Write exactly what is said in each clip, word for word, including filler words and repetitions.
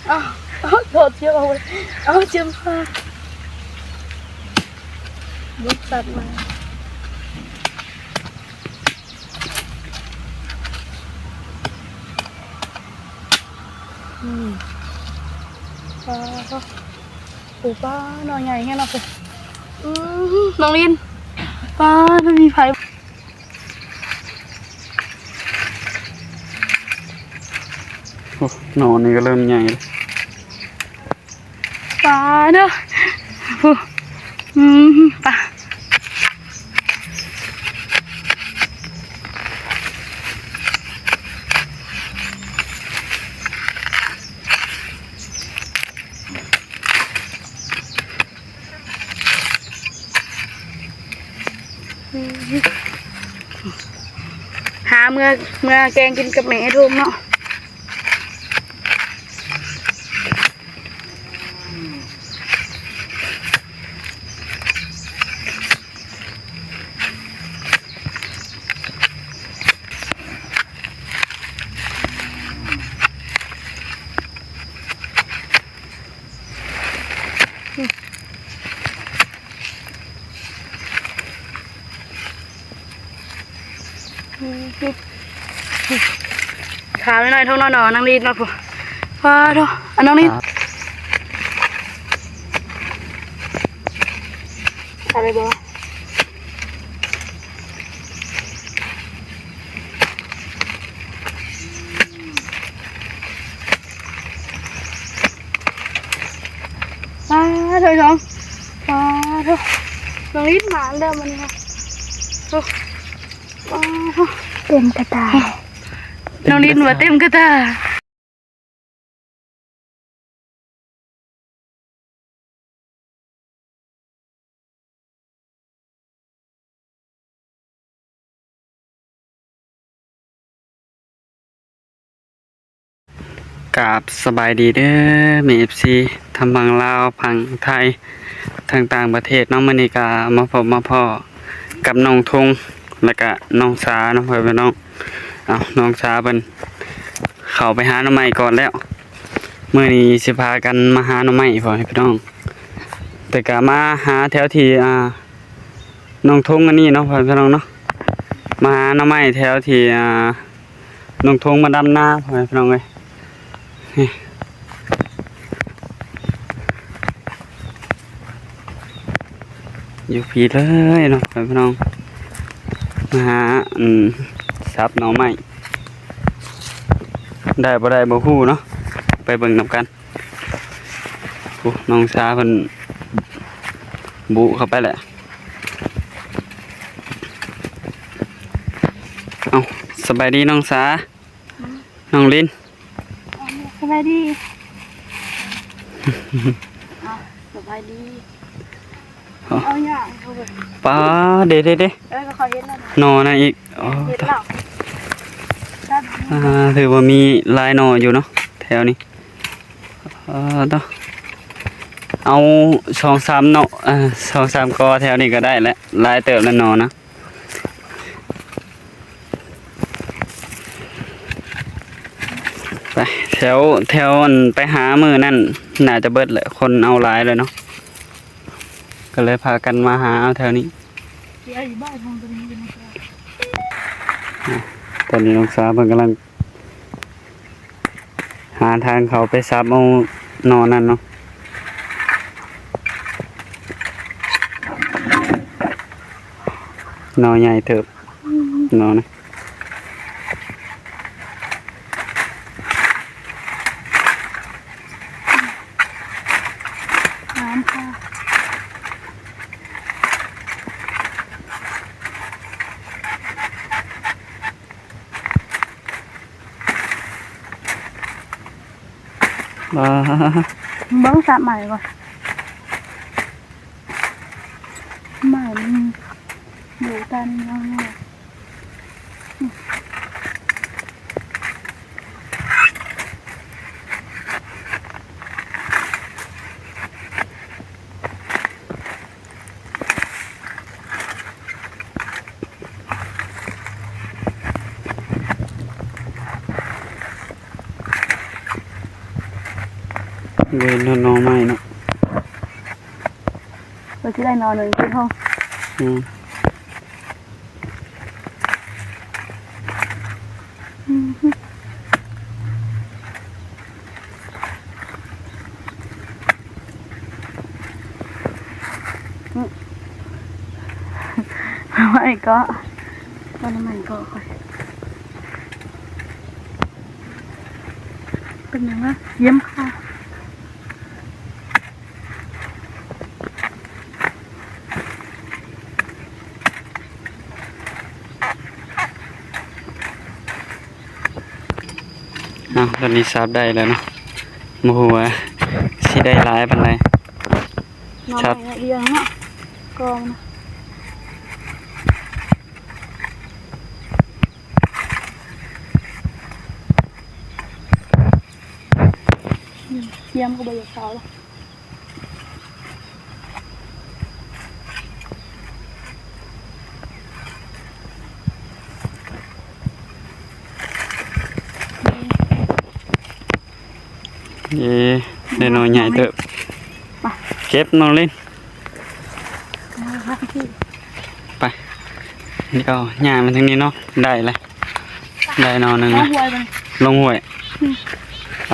อ้าว เอาถอดเชือกออกเลย เอาเชือกผ้า บริษัทมา อืม ปลาก็ โอ้ ปลาหน่อใหญ่แฮงเนาะ อืม น้องลิน ปลา มันมีไผ โอ้ หน่อนี่ก็เริ่มใหญ่แล้ว ปลาเด้อ โอ้ อืม ปลา หาเมือ เมือแกงกินกับแม่ทุ่งเนาะ ขาน้อยๆ ท้องน้อยๆ นางลีดเนาะ พ่อ พ่อโทษ อันน้องลีด ครับ อะไรบ่ ปลาเถอะน้อง ปลาเถอะ น้องลิศหมานเด้อมื้อนี้ค่ะ โอ้ ปลาเถอะ เต็มกระตา น้องลิศว่าเต็มกระตา กราบสบายดีเด้อ แม่ เอฟซี ทั้งฝั่งลาว ฝั่งไทย ทั้งต่างประเทศเนาะ มื้อนี้ก็มาพบมาพ้อกับน้องธง แล้วก็น้องสาเนาะ พ่อแม่พี่น้อง เอา น้องสาเพิ่นเข้าไปหาหน่อไม้ก่อนแล้ว มื้อนี้สิพากันมาหาหน่อไม้ พ่อแม่พี่น้อง แต่ก็มาหาแถวที่ อ่า น้องธงอันนี้เนาะ พ่อแม่พี่น้องเนาะ มาหาหน่อไม้แถวที่ อ่า น้องธงมาดำนา พ่อแม่พี่น้องเอ้ย นี่ อยู่พี้เลยเนาะ พ่อแม่พี่น้อง มาหา อืม สับหน่อไม้ ได้บ่ได้บ่ฮู้เนาะ ไปเบิ่งนำกัน โอ้ น้องสาเพิ่นบุเข้าไปแหละ เอ้า สบายดีน้องสา น้องลิน สบายดี อ้าว สบายดี เอา เอาอย่างเขาเว้ย ปลา เด้ เด้ เด้ เออ ก็เขาเห็นแล้วนะ หน่อนะอีก อ๋อ เห็นแล้ว อ่า ถือว่ามีหลายหน่ออยู่เนาะ แถวนี้ เออ ต่อ เอาสองสามหน่อ เออ สองสามกอแถวนี้ก็ได้แล้ว หลายเติบแล้วหน่อนะ ไป แถว แถวอันไปหามื้อนั่น น่าจะเบิดแหละ คนเอาหลายเลยเนาะ ก็เลยพากันมาหาเอาแถวนี้ เดี๋ยวอยู่บ้านทางตรงนี้เลยนะครับ อ่ะ ตอนนี้น้องสาวเพิ่นกำลัง หาทางเขาไปสับเอาหน่อนั่นเนาะ หน่อใหญ่เติบ หน่อนะ น้ำค่ะ อ่า เบิ่งสระใหม่ก่อน ใหม่มันอยู่กันยังไง ส เว้นหน่อไม้เนาะ เพิ่นสิได้หน่อหนึ่งกินห้อง อืม อืม ไม่ก็ ก็ทำไมก็ค่อย เป็นหยังวะ เยี่ยมค่ะ เอา ตอนนี้สับได้แล้วเนาะ บ่ฮู้ว่าสิได้หลายปานใด หน่อไม้ สับ เรียงเนาะ กองนะ เยี่ยมก็บ่อยากเซาแล้ว เอ้ ได้หน่อใหญ่เติบ ไป เก็บน้องลิน ไป นี่ก็ย่างมาทางนี้เนาะ ได้เลย ได้หน่อหนึ่ง ลง นะ ห้วยมัน ลงห้วย อืม ไป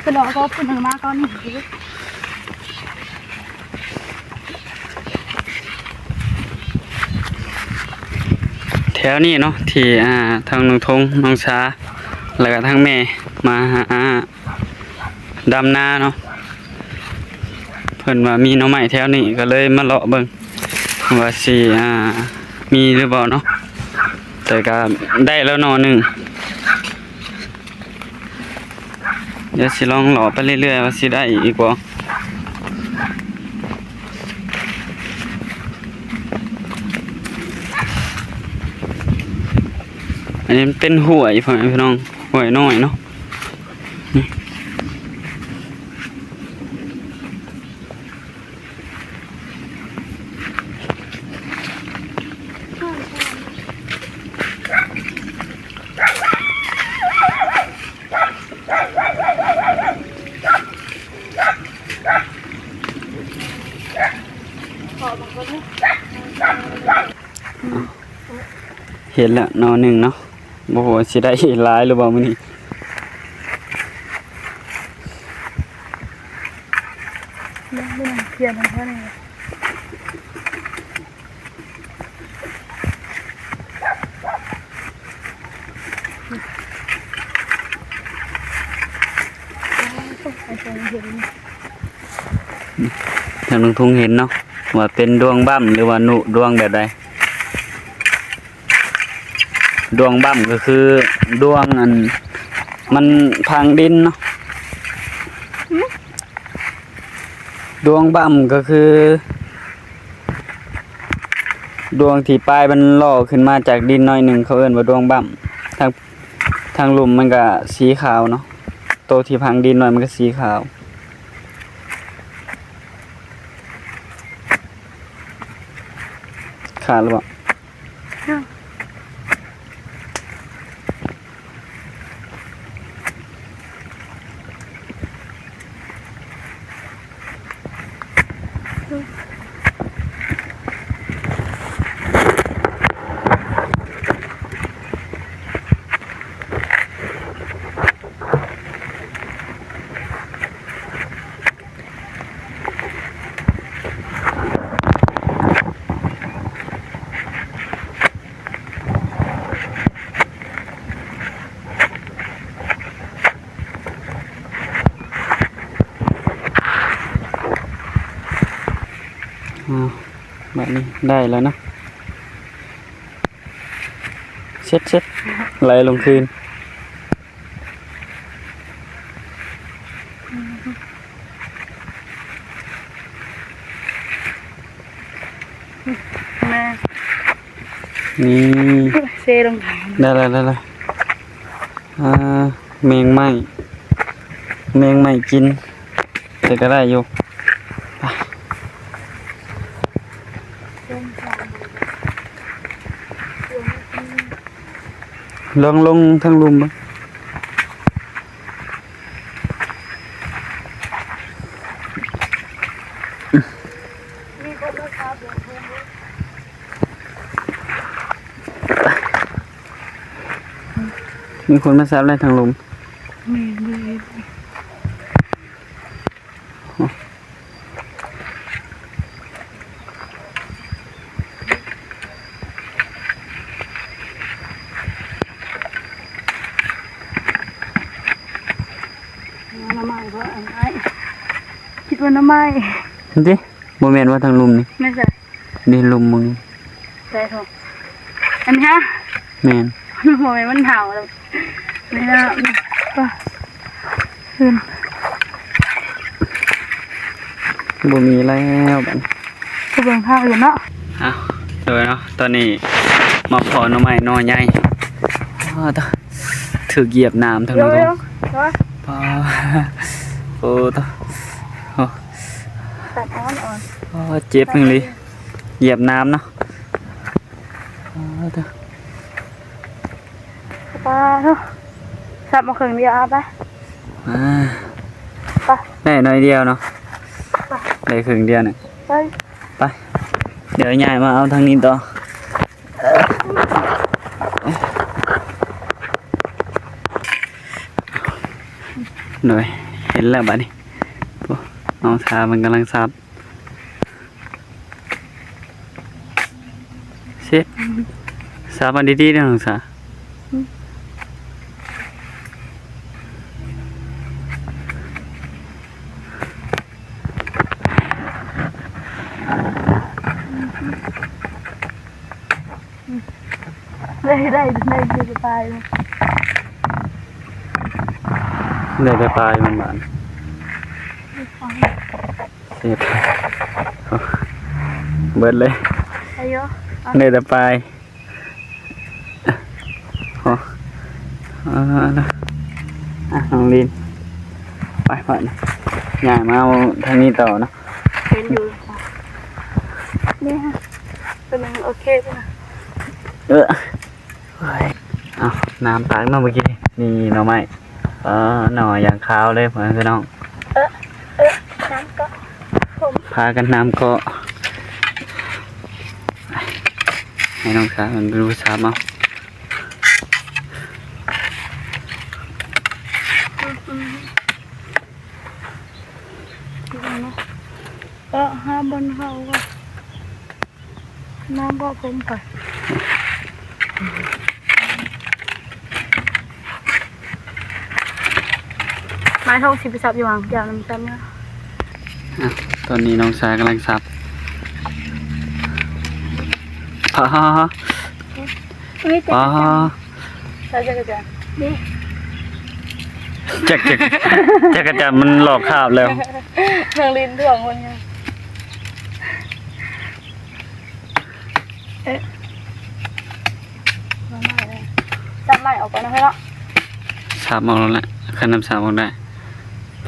ไปรอก็เป็นหนึ่งมากก้อนหนึ่ง แถวนี้เนาะ ที่ อ่า ทางน้องทง น้องสา แล้วก็ทางแม่มาหา ดำนาเนาะ เพิ่นว่ามีหน่อไม้แถวนี้ ก็เลยมาเลาะเบิ่ง ว่าสิ อ่า มีหรือบ่เนาะ แต่ก็ได้แล้วหน่อหนึ่ง เดี๋ยวสิลองเลาะไปเรื่อยๆ ว่าสิได้อีกบ่ อันนี้มันเป็นห้วย พ่อแม่พี่น้อง ห้วยน้อยเนาะ นี่ เห็นแล้วหน่อหนึ่งเนาะ บ่ฮู้ว่าสิได้หลายหรือบ่มื้อนี้ เนาะ บ่นั่งเครียดนำเท่านั้น ทางลุงทุ่งเห็นเนาะ ว่าเป็นดวงบ่ำหรือว่าหนุดวงแบบใด ดวงบ่ำก็คือดวงอัน มันพังดินเนาะ ดวงบ่ำก็คือ ดวงที่ปลายมันลอขึ้นมาจากดินหน่อยหนึ่ง เขาเอิ้นว่าดวงบ่ำ ทาง ทางลุ่มมันก็สีขาวเนาะ โตที่พังดินหน่อยมันก็สีขาว ขาดหรือเปล่า? อ้าว แบบนี้ได้แล้วนะ เช็ดเช็ด ไหลลงคืน แม่ นี่ เซลงทาง ได้แล้ว ได้แล้ว อ่า แมงไหม้ แมงไหม้กิน แต่ก็ได้อยู่ ไป ลองลงทางลุ่มบ่ มีคนมาซับแล้วทางลุม นี่ นี่ หน่อไม้บ่ หน่อไม้ คิดว่าหน่อไม้ เด้ บ่แม่นว่าทางลุมนี่ ไม่ใช่ เด้ ลุมมึง ใช่เถอะ อันนี้ฮะ แม่น โอ้ย มันเห่าแล้ว นี่นะ ไป ขึ้น บ่มีแล้วบัดนี้ ไปเบิ่งทางอื่นเนาะ อ้าว โดยเนาะ ตอนนี้มาพ้อหน่อไม้หน่อใหญ่ อ้าว ตะ ถืกเหยียบน้ำทาง เดี๋ยว นู้น เดี๋ยว เดี๋ยว ป้า โอ้ ตะ โอ้ ตัดอ่อนๆ โอ้ เจ็บจังเลย เหยียบน้ำเนาะ อ้าว ตะ ปลาเนาะ สับมาครึ่งเดียว เอาไป อ่า ไป ได้หน่อยเดียวเนาะ ไป ได้ครึ่งเดียวเนี่ย ไป ไป เดี๋ยวย้ายมาเอาทางนี้ต่อ หน่อย เห็นแล้วบัดนี้ โอ้ น้องสาวมันกำลังสับ เช็ด สับมันดีๆนะน้องสาว ได้ ได้ ได้ ได้ปลายเลย ได้แต่ปลายมันบาน เสร็จ เบิดเลย อายุ ได้แต่ปลาย อ๋อ อ่า อ่ะ น้องลิน ไป ไป ย้ายมาเอาทางนี้ต่อเนาะ เห็นอยู่ เนี่ยค่ะ เป็นยังโอเคป่ะ เออ เฮ้ย เอาน้ำตักเนาะเมื่อกี้ นี่หน่อไม้ เออ หน่ออย่างขาวเลยพ่อแม่พี่น้อง เออ เออ น้ำก็ ผม พากันน้ำก็ ให้น้องสาวมันเป็นผู้สาวเอา อืม อืม เออ ห้าบนเขาก็ น้ำบ่ผมก่อน ไม้ทองสิไปสับอยู่หว่าง อย่างนั้นกันนะ อ่ะ ตอนนี้น้องสาวกำลังสับ พา เฮ้ย จักรจันทร์ อ๋อ ใช่ จักรจันทร์ นี่ จักร จักร จักรจันทร์มันหลอกคาบแล้ว นางลินถ่วงมันไง เอ๊ะ มาใหม่เลย จับใหม่ออกก่อนนะเพื่อนเนาะ สามออกแล้วแหละ คันนำสามออกได้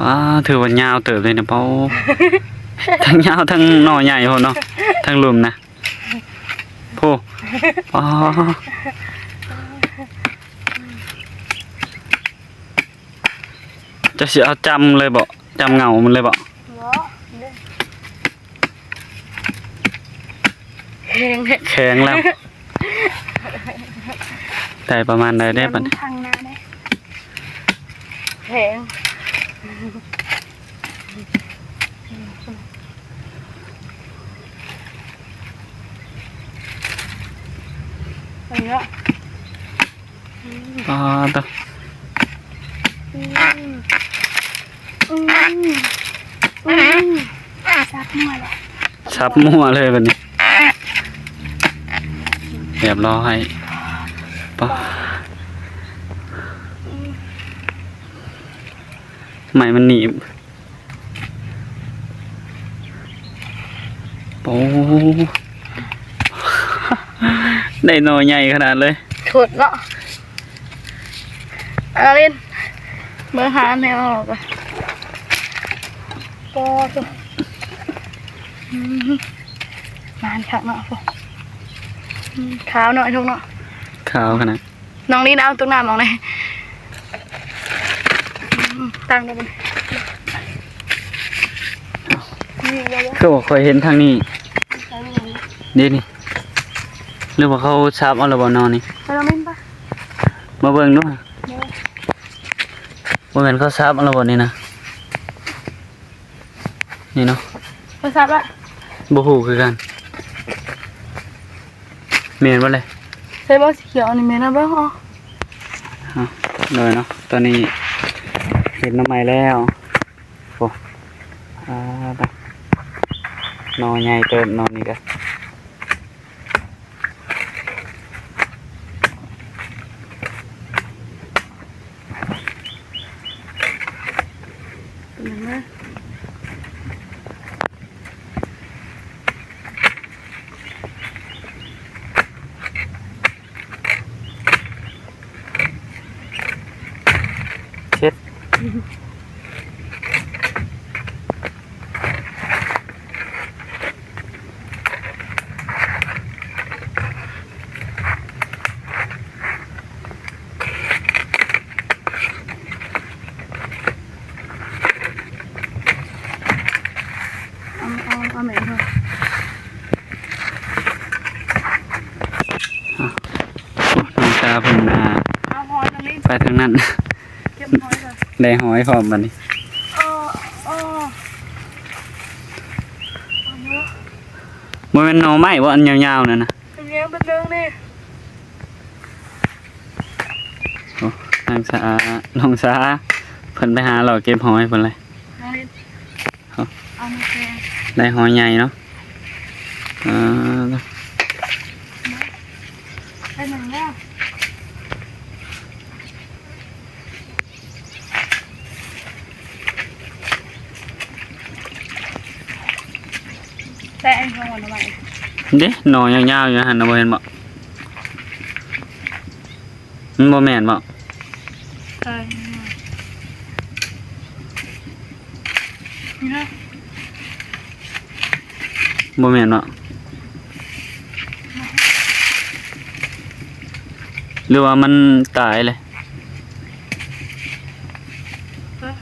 ป้า ถือว่ายาวเติบเลยนะป้า ทั้งยาวทั้งหน่อใหญ่โหเนาะ ทั้งลุมนะ โอ้ ป้า จะสิเอาจำเลยบ่ จำเงามันเลยบ่ บ่ แข็ง แข็งแล้ว ได้ประมาณใดได้บัดนี้ ทางหน้าได้ แข็ง อันนี้ละ อ๋อ ตะ อืม อืม อืม สับมั่วเลย สับมั่วเลยบัดนี้ เรียบร้อย ป้า ไม้มันหนีบ โอ้ ได้หน่อใหญ่ขนาดเลย ขุดเนาะ เอาเล่น เบิ่งหาแนวออกอะ โอ้ อืม นานคักเนาะ อืม ขาวเนาะไอ้ทุกเนาะ ขาวขนาด น้องลีนเอาตุ๊กน้ำออกเลย อืม ตั้งได้บ่ นี่ เดี๋ยวๆ คือบ่ค่อยเห็นทางนี้ ใส่บ่ได้ เด้นี่ หรือว่าเขาสับเอาแล้วบ่นอนี่ ไปลองเล่นปะ มาเบิ่งดู เดี๋ยว บ่แม่นเขาสับเอาแล้วบ่นี่นะ นี่เนาะ เขาสับละ บ่ฮู้คือกัน แม่นบ่เลย ใส่บ่สีเขียวนี่แม่นนะ เบิ่งเอา อ่ะ โดยเนาะ ตอนนี้เฮ็ดหน่อไม้แล้ว โอ้ อ่า หน่อใหญ่เติบ หน่อนี้ก็ เป็นหยังนะ เช็ด เอา เอา เอาแม่เถอะ น้องตาเพิ่น อ่า เอาหอยตรงนี้ ไปทางนั้น เก็บหอยก่อน ได้หอยพร้อมบัดนี้ เออ เออ เอาเนอะ บ่แม่นหน่อไม้บ่ อันยาวๆนั่นน่ะ เป็นเรื่องเป็นเรื่องนี่ โอ้ นางสา น้องสา เพิ่นไปหาเลาะเก็บหอยเพิ่นเลย น้องลิน เอา เอามือแทน ได้หอยใหญ่เนาะ อ่า ไปหนึ่งแล้ว แต่ไอ้หอยหน่อไม้ เด้ หน่อยาวๆอยู่หั่นน่ะ บ่เห็นบ่ มันบ่แม่นบ่ ใช่ นี่นะ บ่แม่นเนาะ หรือว่ามันตายเลย เออ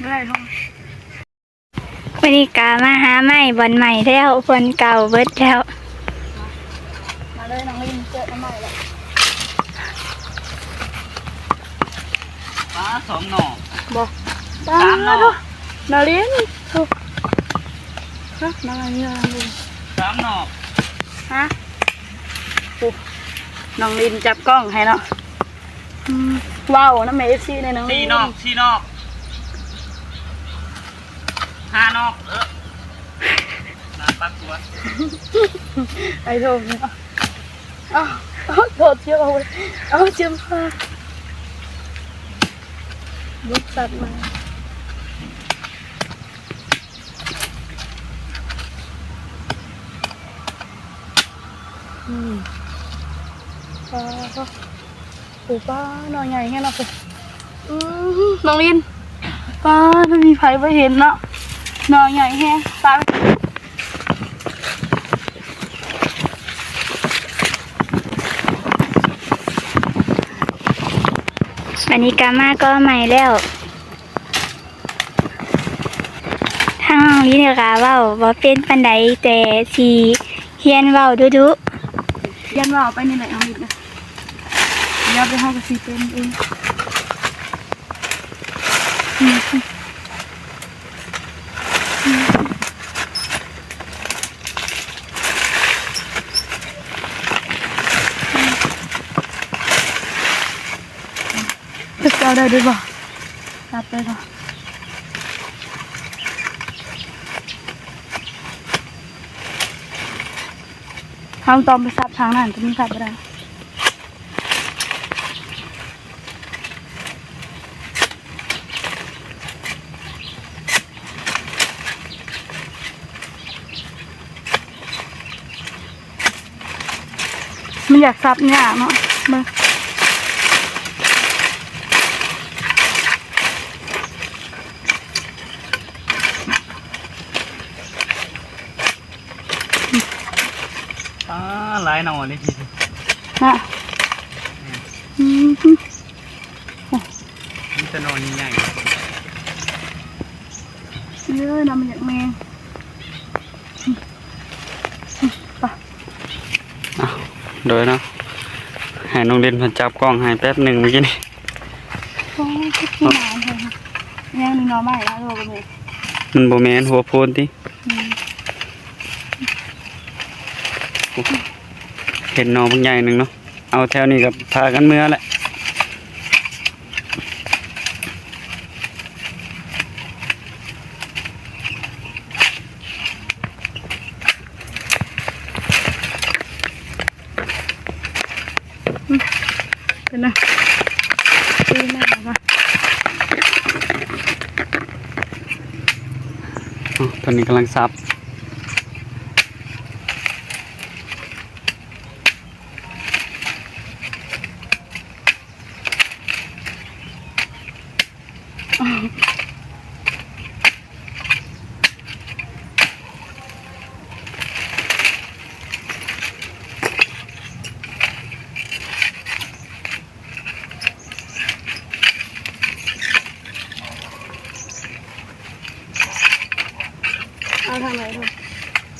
บ่ได้ท้อง วันนี้กะมาหาไม้บ่อนใหม่แล้ว บ่อนเก่าเบิดแล้ว มาเลยน้องลิน เจอกันใหม่แล้ว ป๊า สองหน่อ บ่ สามหน่อ ป๊า น้องลิน โอ้ ฮะ น้องลิน น้องลิน สามหน่อ ฮะ โอ้ น้องลินจับกล้องให้เนาะ อืม ว้าวนำ เอฟซี แน่น้อง สี่หน่อ สี่หน่อ ห้าหน่อ เออ มาปักตัว ไอ้โดม เอา เอา โดดเที่ยวเอาไว้ เอาเจียมผ้า ลุกสัตว์มา อืม ปลา โอ้ ปลาหน่อใหญ่แฮงเนาะ อืม น้องลิน ปลา มันมีไผบ่เห็นเนาะ หน่อใหญ่แฮง ปลา อันนี้กะมาก่อใหม่แล้ว ทางน้องลินกะเว้าบ่เป็นปานใด แต่สิเรียนเว้าดุๆ เรียนเว้าไปนี่แหละน้องลินนะ เดี๋ยวไปเฮาก็สิเป็นเอง จะเอาได้ด้วยบ่ ตัดไปก่อน เฮาต้องไปสับทางนั้น ก็มันสับบ่ได้ เ อยากสับเนี่ยเนาะ เบิ่ง อ่า หลายหน่อเลยที นะ อืม มีแต่หน่อใหญ่ เยอะนะ มันอยากแมง ๆ อ่ะ โดยเนาะ ให้น้องเด่นเพิ่นจับกล้องให้แป๊บหนึ่งเมื่อกี้นี่ โอ้ย ที่หนาวเลยค่ะ ยังมีหน่อไม้นะ เราก็มี มันบ่แม่นหัวโพนติ อืม เห็นหน่อบักใหญ่หนึ่งเนาะ เอาแถวนี้ก็พากันเมือแหละ เป็นนะ ดีมากค่ะ อ๋อ ตอนนี้กำลังสับ เอาทางไหนลูก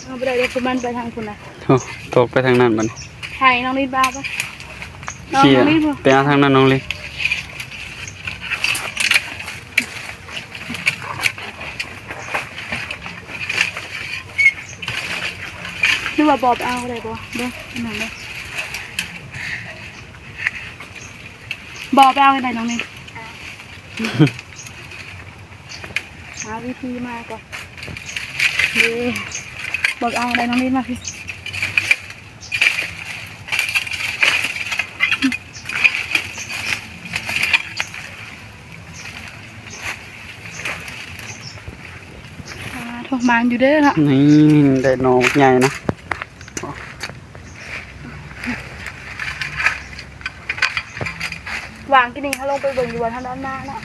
เอาไปได้เดี๋ยวคุณมันไปทางคุณนะ โอ้ ตกไปทางนั้นมัน ไข่น้องรีบบ้าปะน้อง เขี่ย น้องรีบบ่ ไปเอาทางนั้นน้องเลย หรือว่าบอบเอาอะไรบ่เด้ออันนั้นเด้อ บอกไปเอาอะไรน้องนี่ หาวิธีมาก่อน นี่ บอกเอาอะไรน้องนี่มาพี่ อ่า โทษมานอยู่เด้อเนาะ นี่ได้หน่อใหญ่นะ วางกินนี่เขาลงไปเบิ่งอยู่ว่าทางด้านหน้าเนาะ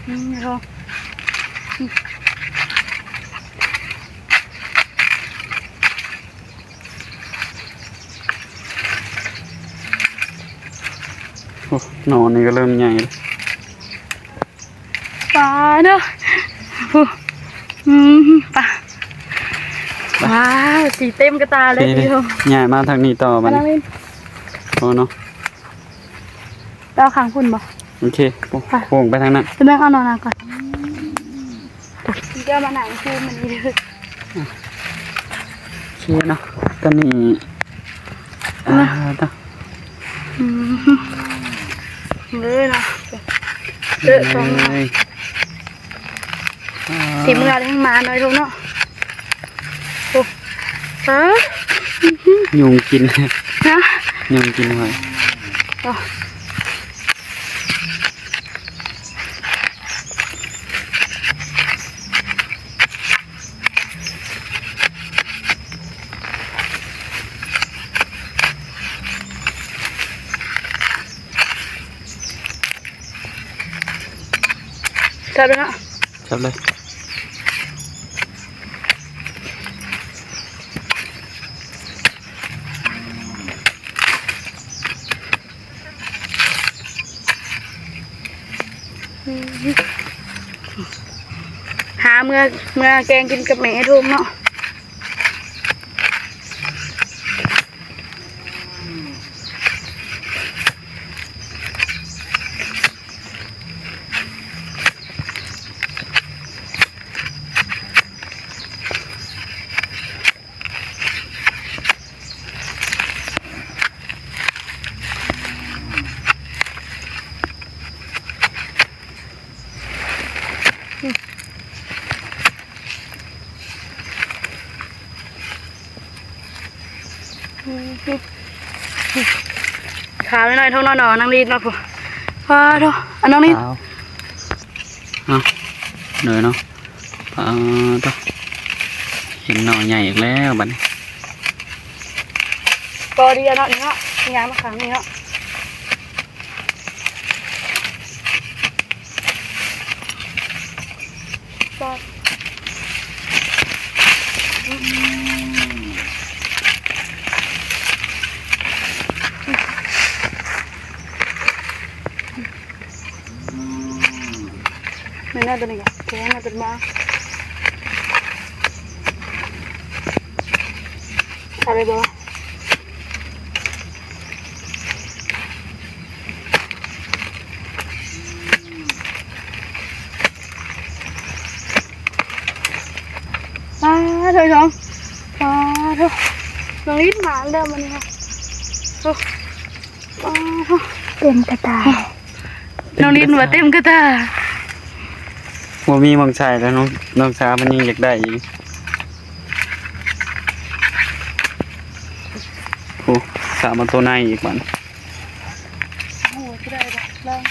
อืม โทษ โอ้ หน่อนี่ก็เริ่มใหญ่แล้ว ปลาเนาะ โอ้ อืม ปลา ว้าว สีเต็มกระตาเลย โอเค พี่ชม ใหญ่มาทางนี้ต่อ มา มัน ทางนี้ โอ้เนาะ ไปเอาขังคุณบ่ โอเค โค้งไปทางนั้น จะแบ่งเอาหน่อนาก่อน เดี๋ยวมาหนังคืนมันนี่เลย โอเคเนาะ ตอนนี้ อ่า อืม เลยเนาะ เออสองหน่อ เลย สีเมือเลี้ยงหมาหน่อยเถอะเนาะ โอ้ ฮะ ยุงกิน นะ ยุงกินหอย อ๋อ จับเลยเนาะ จับเลย หาเมือ เมือแกงกินกับแม่ทุ่มเนาะ ขาวหน่อยๆ เท่านั้นเนาะ นางลีดเนาะ พ่อ พ่อโทษ อันน้องลีด ขาว เอา เหนื่อยเนาะ ปล อ๋อ โถ่ เห็นหน่อใหญ่อีกแล้วบัดนี้ กอเดียวเนาะนี่เนาะ ย้ายมาข้างนี้เนาะ ไม่น่าตัวนี้ก่อน ตัวนี้น่าจะมา อะไรบ่ ปาดโถ่น้อง ปาดโถ่ น้องลิ้นหมานเด้อมื้อนี้ค่ะ โอ้ ปาดโถ่ เต็มกระตา น้องลิ้นว่าเต็มกระตา บ่มีหม่องใส่แล้วน้อง น้องสาวมันยังอยากได้อีก โอ้ สาวมาตัวในอีกบัด โอ้โห จะได้ปะลอง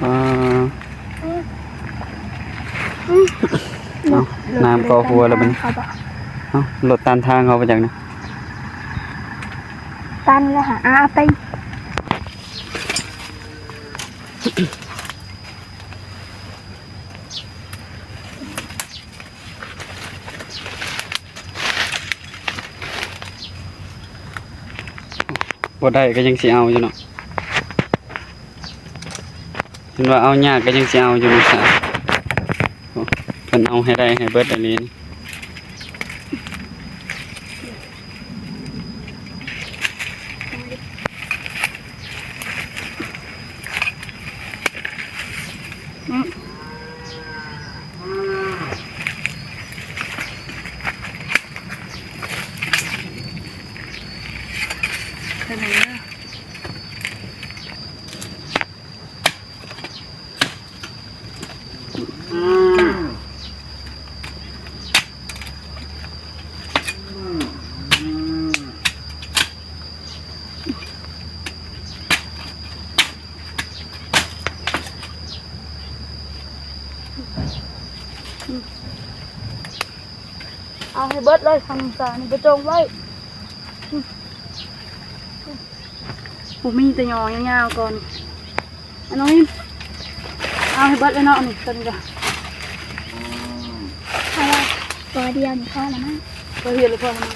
อ่า เอ้า น้ำก็หัวแล้วบัดนี้ เอ้า รถตันทางเขาไปจังนะ ตันแล้วค่ะ อ่ะ เอาไป บ่ได้ก็ยังสิเอาอยู่เนาะ เห็นว่าเอายากก็ยังสิเอาอยู่เนาะ โอ้ เพิ่นเอาให้ได้ให้เบิดอันนี้ อืม ไปไหนอะ เอาให้เบิดเลย ทางสานี่ไปจงไว้ อืม อืม โอ้ มีแต่ยอยาวๆก่อน อันน้องนี่ เอาให้เบิดเลยเนาะ อันนี้ตัวนี้จ้ะ เอาละ ตัวเดียวนี่พอแล้วมั้ง ตัวเดียวเลยพอแล้วมั้ง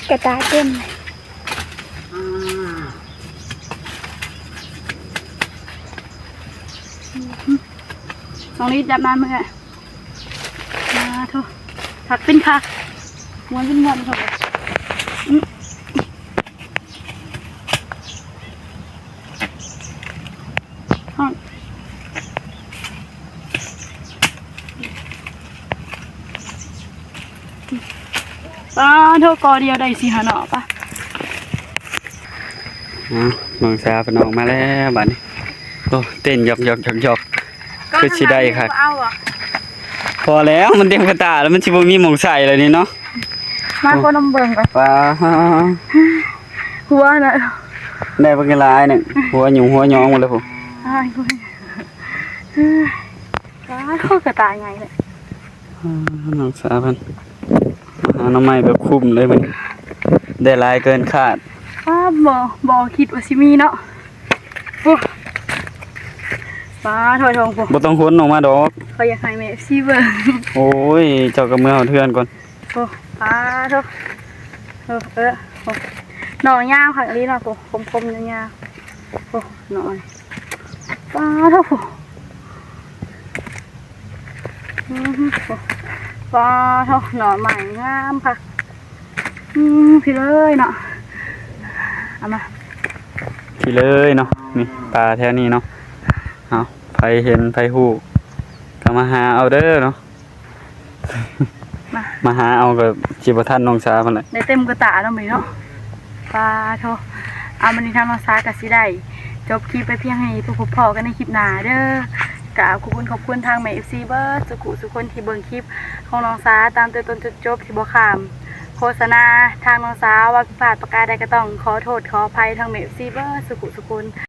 กระตาเต็มเลย น้องนี่จับมาเมื่อ อ่า โถ่ ผักเป็นผัก ม้วนเป็นม้วน โถ่ อืม ฮ้อน อ่า โถ่ กอเดียวได้สี่ห้าหน่อปะ อ่ะ น้องสาวเพิ่นออกมาแล้วบัดนี้ โอ้ เต้นหยอกๆๆๆ คือสิได้คัก เอาบ่ พอแล้ว มันเต็มกระตาแล้ว มันสิบ่มีหม่องใส่แล้วนี่เนาะ มาคนนำเบิ่งก่อน ว้า หัวน่ะ ได้บักหลายหนึ่ง หัวหยุ่งหัวหยองหมดเลยพุ้น อ้าย หัว ว้า กระตาใหญ่เลย อ่า น้องสาวเพิ่น หาหน่อไม้แบบคุ้มเลยมัน ได้หลายเกินคาด อ้า บ่ บ่คิดว่าสิมีเนาะ โอ้ ปาดโถ่ พุ้น บ่ต้องขนออกมาดอก เขาอยากให้แม่เอฟซีเบิ่ง โอ้ย เจ้าก็เมือฮอดเฮือนก่อน โอ้ ปาดโถ่ เออ เออ โอ้ หน่อยาวคักอีหลีเนาะ โอ้ คมๆ ยาวๆ โอ้ หน่อย ปาดโถ่ อือหือ ปาดโถ่ หน่อไม้งามคัก อืมพี่เลยเนาะ เอามา พี่เลยเนาะ นี่ปลาแถวนี้เนาะ เอา ไผเห็นไผฮู้ก็มาหาเอาเด้อเนาะ มา มาหาเอาก็สิบ่ทันน้องสาพันแหละ ได้เต็มกระตาเนาะมื้อนี้เนาะ ปลาโท เอามื้อนี้ทางน้องสาก็สิได้จบคลิปไปเพียงให้พวกพ้อกันในคลิปหน้าเด้อ กราบขอบคุณขอบคุณทางแม่ เอฟซี เบิดสุขุสุคนที่เบิ่งคลิปของน้องสาตามแต่ต้นจนจบที่บ่ข้ามโฆษณาทางน้องสา ว่าผิดพลาดประการใดก็ต้องขอโทษขออภัยทางแม่ เอฟซี เบิดสุขุสุคน